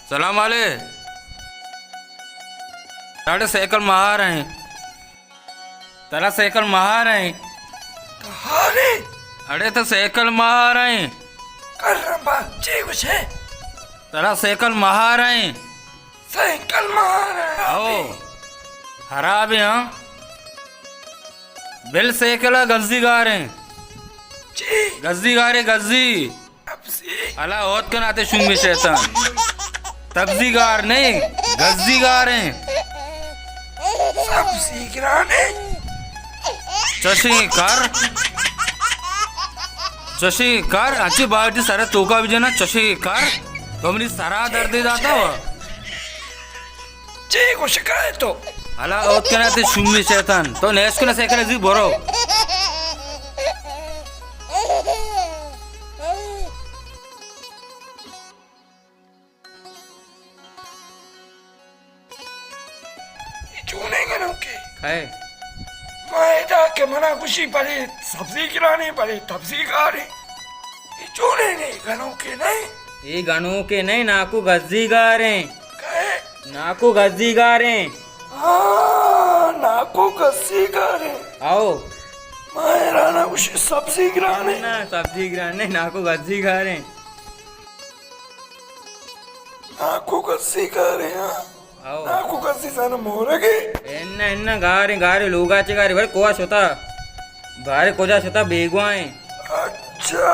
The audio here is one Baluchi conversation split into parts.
سلام علیک. اڑے سائیکل مہار ایں. ترا سائیکل مہار ایں. کہارے؟ اڑے تو سائیکل مہار ایں. کرم با، چے گوشے؟ ترا سائیکل مہار ایں. سائیکل مہار ایں. او، خراب ایں، ہاں. بل سائیکل گزی گار ایں. چی؟ گزی گارے، گزی. تبزی. الا اوت کن آتے شومی شیطان. تبزی گار نہیں، گزی گار ایں. سبزی گران ایں. چشیں کر. چشیں کر، اچی باوٹی سر توکا بجنا، چشیں کر. تو منی سرا دردی داتا ہو. چے گوشگا ئے تو؟ ہلا اوت کن آتے شومی شیطان. تو نیش کن سائیکل زی برو. اے چونیں گنوکے؟ کئے؟ ما ادا کہ منا گوشی بلے سبزی گران ایں، بلے تبزی گار ایں. اے چونیں گنوکے نہ ایں؟ اے گنوکے نہ ایں، ناکو گزی گار ایں. کئے؟ ناکو گزی گار ایں. ہاں، ناکو گزی گار ایں. آؤ. ما حیران آں، گوشی سبزی گران ایں. نہ، سبزی گران نہ ایں، ناکو گزی گار ایں. ناکو گزی گار ایں، ہاں. آؤ. ناکو گزی زاناں مورگے. انہ، انہ، گار ایں، گار ایں، لوگا چہ گار ایں، بارے کوا شتا. بارے کجا شتا، بیگواہ ایں. اچھا.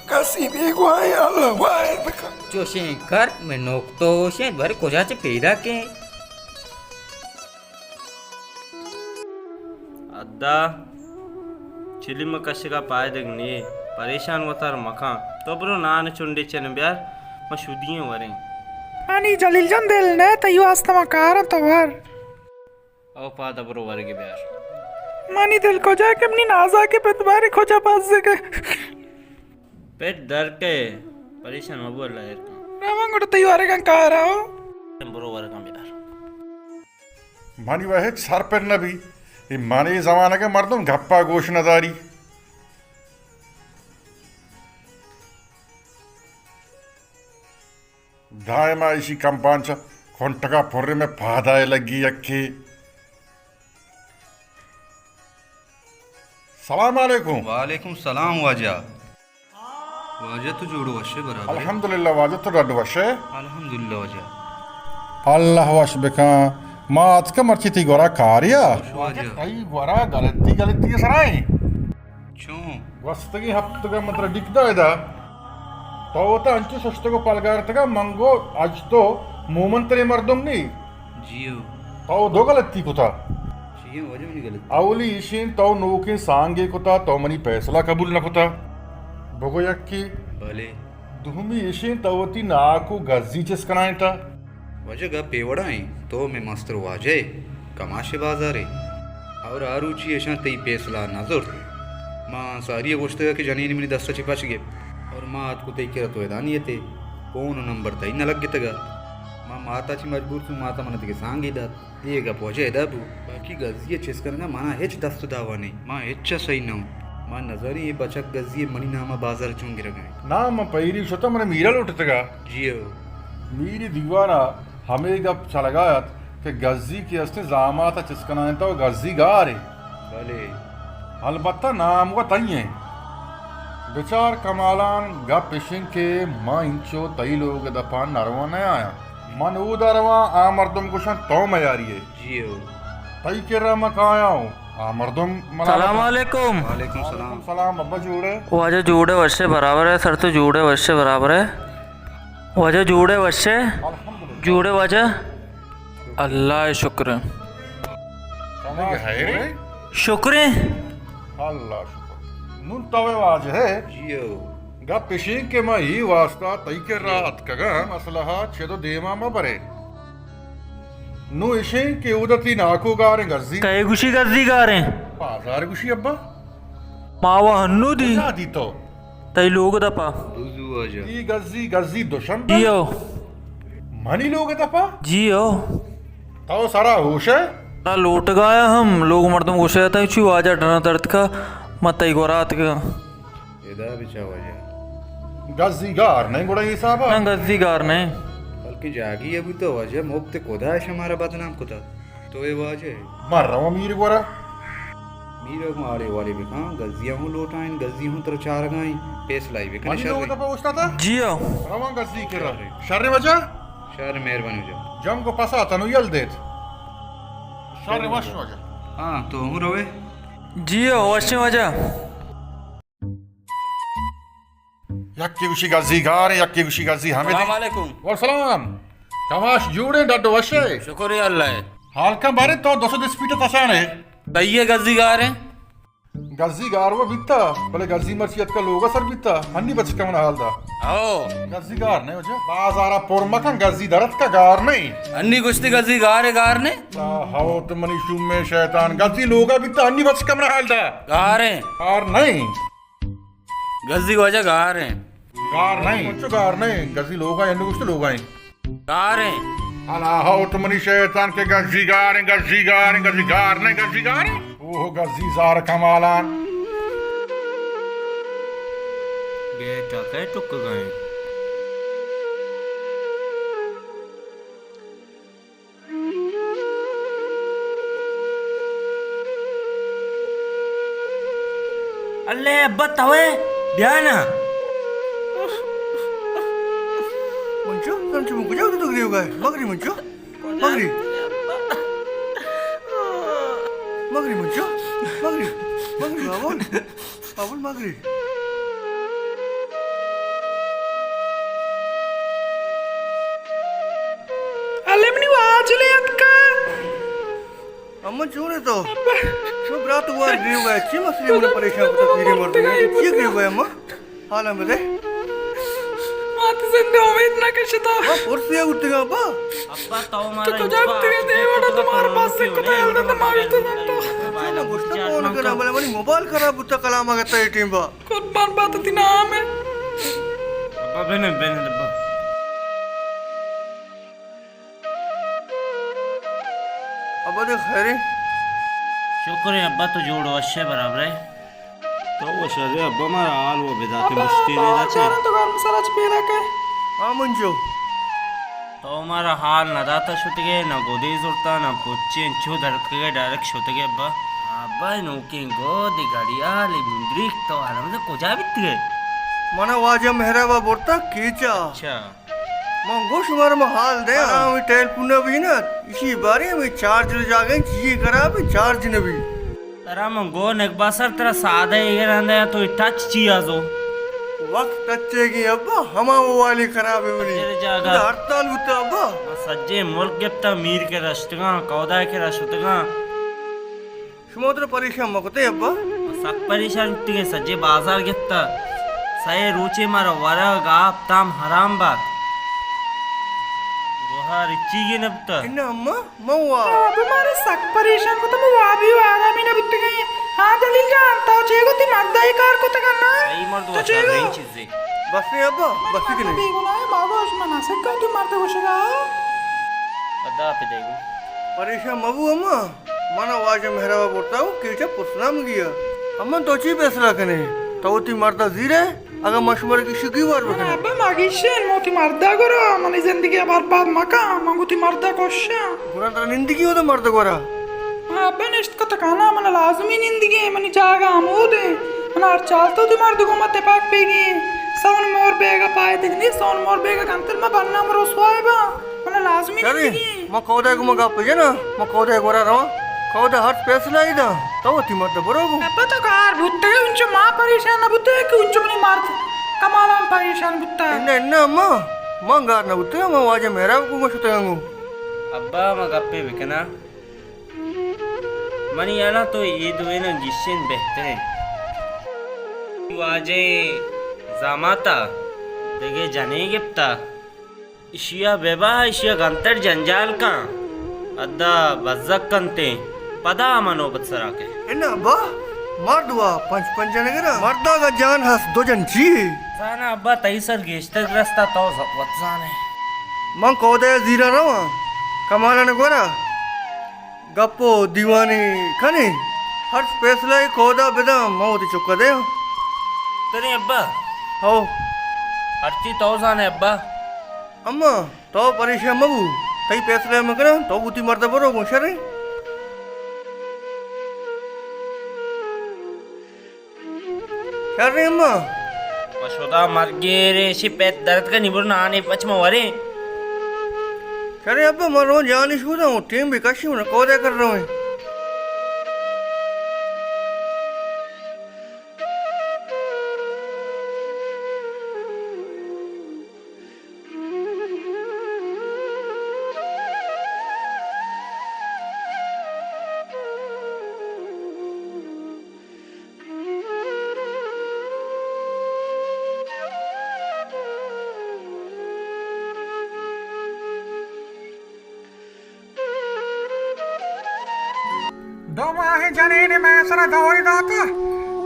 کسی بیگواہ ایں، اللہ واہر بکن. چوشیں کر، من نوک تو ہوشیں، بارے کجا چہ پیداک ایں. ادا چلم کشگا پائدگ نیے، پریشان وتار مکن. تو برو نان چنڈے چن بیار، ما شدییں وریں. منی جلیل جان دل نہ، تئی واسطہ ما کاراں، تو ور. او پادا برو ورگے بیار. منی دل کجا کہ منی نازا کہ پت بارے کجا بزگے. پت در کے پریشان مبو، اللہ خیر کن. روان گڑا تئی ورگاں کارا ہو. برو ورگاں بیار. منی وَ ہچ سر پر نہ بی. اے منی زمانگ ءِ مردم گپا گوش نہ داری. دائما ایشی کمپان چہ کنٹگا پرے، مئے پادائے لگی یکے. سلام علیکم. وعلیکم سلام واجہ. واجہ تو جوڑ وش ئے برابر ئے؟ الحمدللہ واجہ، تو ڈڈ وش ئے؟ الحمدللہ واجہ. اللہ وش بکن. ما اتکہ مرچی تئی گورا کاریا. واجہ. تئی گورا غلطی غلطی سرائیں. چون؟ گوستگیں ہپتگا من ترا ڈیک دا ادا. تو وتا انچو ششتگ و پلگارتگا، من گو اج تو مومن تریں مردم نی. جیو. تو دو غلطی کتا. چی ایں واجہ منی غلطی؟ اولی ایشیں تو نوکیں سانگے کتا، تو منی پیسلہ قبول نہ کتا. بگو یکی. بلے. دومی ایشیں تو وتی ناکو گزی چست کنائینتا. واجہ گپ اے وڑا ایں، تو مئے مستر واجہ ئے، کماش بازار ئے. اور آ روچی اشاں تئی پیسلہ نہ زرت. ما ساری ءَ گوشتگ کہ جنین منی دست ءَ چہ پچ گپت. اور ما اتکو تئی کرا، تو ادا نیت ئے. فون و نمبر تئی نہ لگتگ. ما مات ءَ چہ مجبور توں، مات ءَ من ءَ دگہ سانگے دات. اے گپ واجہ ادا بو. باقی گزی ءِ چست کنگ ءَ منا ہچ دست و دعوا نئیں. ما ہچ ءَ سہی نہ اوں. ما نزانیں اے بچک گزی ءَ منی نام ءَ بازار ءَ چون گرگ ءَ ایں. ناں، من پیری شتاں، من ءَ میرا لوٹتگ ءَ. جی ہو. میری دیوان ءَ ہمے گپ چلگا ات کہ گزی کہ استیں زامات ءَ چست کنائینتا و گزی گار ایں. بلے. البتہ نام و تئی ایں. بچار کمالان، گپ اش انت کہ ما انچو تئی لوگ ءِ دپا نرواں نیایاں. من اودا رواں، آ مردم گوشاں تو میاری ئے. جی ہو. تئی کرا من کایاں، آ مردم منا سلام علیکم. وعلیکم سلام. وعلیکم سلام، ابا جوڑ ئے؟ واجہ جوڑ ئے وش ئے برابر ئے، سر تو جوڑ ئے وش ئے برابر ئے. واجہ جوڑ ئے وش ئے؟ الحمدللہ. جوڑ ئے واجہ؟ اللہ ءِ شکر ایں. شکر ایں. اللہ شکر. نون تو واجہ ئے؟ جی ہو. گپ اش انت کہ ما اے واسطہ تئی کرا اتکگاں، مسئلہ ءَ چد و دیما مہ برے. نوں اش انت کہ اودا تئی ناکو گار ایں گزی. کئے گوشی گزی گار ایں؟ بازار گوشی ابا. ما وَ ہنو دی. کجا دی تو؟ تئی لوگ دپا. دوزو واجہ. اے گزی، گزی دوشنبے؟ جی ہو. منی لوگ دپا؟ جی ہو. تو سرا ہوش ئے؟ ترا لوٹگایا ہم لوگ مردم گوشے اتاں چی واجہ ڈنا درتکا، ما تئی گورا اتکگاں۔ ادا بچا واجہ۔ گزی گار نہ گڑا اے حسابا؟ نہ، گزی گار نہ۔ بلکہ جاگی ء بوتا واجہ، مفت کدا شمارا بدنام کتا۔ تو اے واجہ۔ من رواں میر گورا۔ میر ء ماڑے والے بکاں، گزی ء ہوں لوٹائیں، گزی ہوں ترا چارگائیں، فیصلہ ہی بکنے۔ منی شر لوگ پہ اوشتاتا؟ جی ہاں۔ رواں گزی کرا۔ شر۔ شر واجہ؟ شر، مہربانی واجہ۔ جنگ و پسا تنو یل دیت۔ شر وش واجہ۔ ہاں، تو ہوں روے؟ جی ہاں، وش واجہ۔ یکے گوشی گزی گار، یکے گوشی گزی حمید۔ السلام علیکم۔ وعلیکم السلام۔ کماش جوڑے، ڈڈ وشے؟ شکر اللہ۔ حال کن بارے تو دو سو دس پیٹ تشانے۔ صحیح ہے، گزی گار ہیں۔ گزی گار وہ بیتا، بلے گزی مرچی اتکا لوگا سر بیتا، ہنی بچ کمن حال دا۔ او۔ گزی گار نہیں ہو جا۔ بازارا پر مکن، گزی درت کا گار نہیں۔ ہنی گشتی گزی گار ہے، گار نہیں۔ لا حول تو منی شوم میں شیطان، گزی لوگا بیتا، ہنی بچ کمن حال دا۔ گار ہیں۔ گار نہیں۔ گزی واجہ گار ہیں۔ گار نہیں، چو گار نہیں، گزی لوگا ہیں، نگوشت لوگا ہیں۔ گار ہیں۔ اللہ ہو تو منی شیطان کے گزی گار ہیں، گزی گار ہیں، گزی گار نہیں، گزی گار ہیں۔ اوہ گزی زار کمالان۔ گئے ٹکے ٹک گئے۔ اللہ ابا توے بیا نا۔ منچو، منچو، من کجا تو گریو گئے؟ مگری منچو، مگری۔ مگری منچو، مگری، مگری بابا۔ بابل مگری۔ الے منی واجلے اتکا۔ اما چون ہے تو؟ ابا۔ شو برات وار گریو گئے، چی مسئلے من پریشان کتا پیرے مردے؟ چی گریو گئے اما؟ حالا بدے۔ مات زندہ امید نہ کشتا۔ ہاں، پرسیا اٹھگا ابا۔ ابا تو مارا تو کجا اٹھگا دے وڑا تمہارا پاس سے کتا ہے وڑا تمہارا تو۔ چی نہ گوشتا فون کرا، بلے منی موبائل خراب ہوتا، کلام آگتا اے ٹیم با۔ قربان بات تئی نام ہے۔ ابا بنے، بنے ابا۔ ابا دے خیر ہے؟ شکر ہے ابا، تو جوڑ وش ہے، برابر ہے۔ تو وش ہے ابا، مارا حال وہ بداتے ابا، مشتی ابا، نہیں داتے۔ چارن تو گرم سرا چ پیدا کئے۔ ہاں منجو۔ تو مارا حال نہ داتا شتگے، نہ گودی زرتا، نہ پچے، انچو درتکگے، ڈائریکٹ شتگے ابا۔ ابا نوکیں گودی گھڑیال مندریک تو حالا مزے کجا بیتگے؟ منا واجہ مہرابا برتا کیچا۔ اچھا۔ من گوش شمار ما حال دے، ہاں۔ ہمیں ٹیلیفون نہ بجنت، اسی بارے ہمیں چارج جاگہ چیزیں خراب ہے، چارج نہ بھی۔ ترا من گو نگباسر ترا سادہ ایگر ہندے تو ٹچ چی آزو۔ وقت ٹچے گی ابا، ہما موبائل خراب ہے منی۔ تیرے جاگہ۔ ہڑتال بوتا ابا۔ سجے ملک گپتا، میر کے رشتگاں، کودا کے رشتگاں۔ شما ترا پریشان مکتے ابا۔ سک پریشان تیگے، سجے بازار گپتا۔ سئے روچے مارا ورگ، آپ، تام حرام بات۔ گوہار چیگے نبتا۔ انہا اما۔ من وا۔ تو مارا سک پریشان کتا، من وابی و آرامی نہ بوتگیں۔ ہاں دلیل جان، تو چے گو تئی مردا اے کار کتگ انا؟ اے مرد تو چے گو؟ بس نے ابا، بس کنے۔ بے گناہ ما گوش منا سکا تئی مرد گوشگا۔ ادا پہ دے گو۔ پریشان مبو اما، منا واجہ مہرابا برتا ہوں کیچا پرسنا مگیا۔ اما تو چی فیصلہ کنے؟ تو تئی مردا زیرے؟ اگاں ما شمارا گیشی گیوار بکنیں۔ ابا ما گیشیں، من وتی مردا گورا، منی زندگی ء برباد مکن، من وتی مردا کشاں۔ گڑا ترا نندگی ودا مرد گورا؟ ابا نشت کت کنا، من لازمی نندگی، منی جاگہ ہمود ہے۔ من ہر چال تو وتی مرد گوما تپاک بیگی۔ سون مور بیگا پائدگ نی، سون مور بیگا کنتل ما بنام رسوائے با۔ من لازمی شریں، نندگی۔ ما کودے گما گپ جنا، ما کودے گورا رواں۔ کودے ہر فیصلہ ای دا، تو وتی مرد برو گو۔ ابا تو کار بوتگے، انچو ما پریشان نہ بوتگے کہ انچو منی مرد کمالان پریشان بوتا۔ انہ، انہ، اما، ما گار نہ بوتگے، ما واجہ مہراب گو ما شتگاں گو۔ ابا ما گپے بکنا۔ منی یالا تو اے دوئیناں گیشین بہتریں۔ واجہ زاماتا دگہ جنے گپتا۔ اشیا ببا، اشیا گنتر جنجال کن، ادا بزگ کنتیں، پدا ہما نوبت سرا کئے۔ اناں ابا، مرد وا پنچ پنچ جنگرا، مردا اگا جان ہست دو جن چی؟ زانا ابا، تئی سر گیشتر رستا، تو ز-، وت زانے۔ من کودے زیرا رواں، کمالان گورا۔ گپ ءُ دیوانے کن ئے؟ ہرچ پیسلہ ءَ کئودا بداں، من وتی چک ءَ دیاں۔ تریں ابا؟ ہو۔ ہرچی تو زان ئے ابا۔ اما، تو پریشان مہ بو، تئی پیسلہ ءَ من کناں، تو وتی مرد ءَ برو گوں، شریں؟ شریں اما۔ پہ شدا مرگے رے، اشی پت درد کنی، برو نانے پچ ما وریں۔ شریں ابا، من رواں جانی شوداں، ٹیم بی کشی، من کئودا کر رواں۔ دو ماہ جنین مئے سرا دور داتا،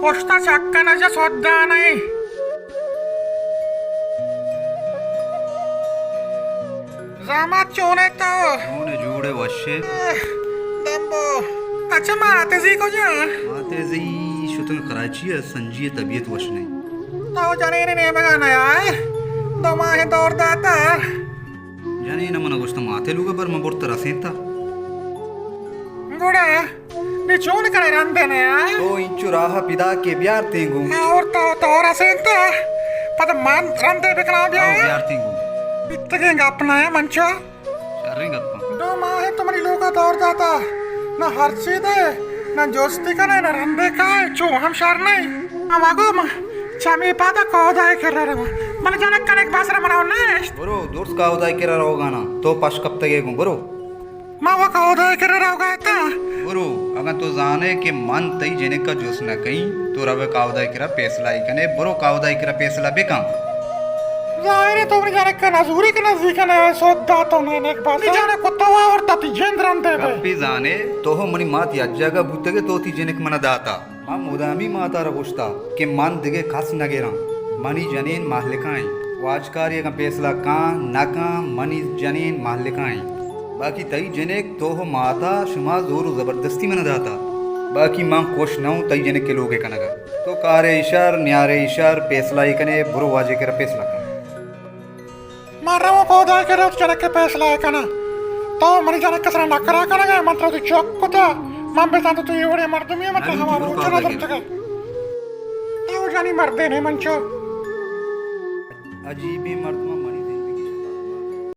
پشتا چکن جا سودا نہیں۔ زامات چون ئے تو؟ چون ئے، جوڑ ئے، وش ئے؟ دمبو۔ اچھا، ماتزی کجا؟ ماتزی شتن کراچی ءَ، سنجی ءِ طبیعت وش نہیں۔ تو جنین نیمگا نیا ئے؟ دو ماہ دور داتا۔ جنین ءَ من گوشت، مات ءِ لوگ ءَ بر، من برت رسینتا۔ گڑا نی چون کنے رندے نے آ؟ تو انچو راہ پیدا کے بیارتیں گوں۔ اور تو، تو رسینتا، پد من رندے بکناں بیا۔ آؤ، بیارتیں گوں۔ بیتگیں گپ نہ ئے منچو۔ شریں گپ۔ دو ماہ تو منی لوگ ءَ دور داتا، نہ ہرچی دے، نہ جستی کنے، نہ رندے کائے، چو ہم شر نہیں۔ اما گو من چمی پادا کاودائے کرا رواں۔ من جنک کنک باسر منا نیشت۔ برو، درست کاودائے کرا روگانا۔ تو پش کپتگے گوں، برو۔ ما و کاودائے کرا روگا اتاں۔ برو، اگاں تو زانے کہ من تئی جنک ءَ جست نہ کئیں، تو روے کاودائے کرا پیسلہ ای کنے۔ برو، کاودائے کرا پیسلہ بکن۔ ظاہر ہے تو منی جنک ءَ نزوری کہ نزیک کنے، سودا تو نینے باسر۔ نی جنک ءَ تو آورتا، تئی جند رندے بے۔ گپی زانے، تو ہم منی مات یک جاگہ بوتگے، تو تئی جنک منا داتا۔ من مدامی ماتارا گوشتا کہ من دگہ کس نگراں، منی جنین مہلکا ایں۔ واجکاری اگاں پیسلہ کاں نہ کاں، منی جنین مہلکا ایں۔ باقی تئی جنک تو و ماتا شما زور و زبردستی منا داتا۔ باقی من خوش نہ اوں تئی جنک ءِ لوگ ءِ کنگا۔ تو کارے اشار، نیارے اشار، پیسلہ ای کنے، برو واجہ کرا پیسلہ کن۔ من رواں کاودائے کرا وتی جنک ءِ پیسلہ ءَ کناں۔ تو منی جنک ءِ سرا نکرا کنگ ءَ ئے، من ترا وتی چک کتا، من بزانت تو اے وڑیں مردمے ئے، من ترا ہما روچ ءَ نہ زرتگ ات۔ تو جنی مردے نے منچو۔ عجیبیں مردم۔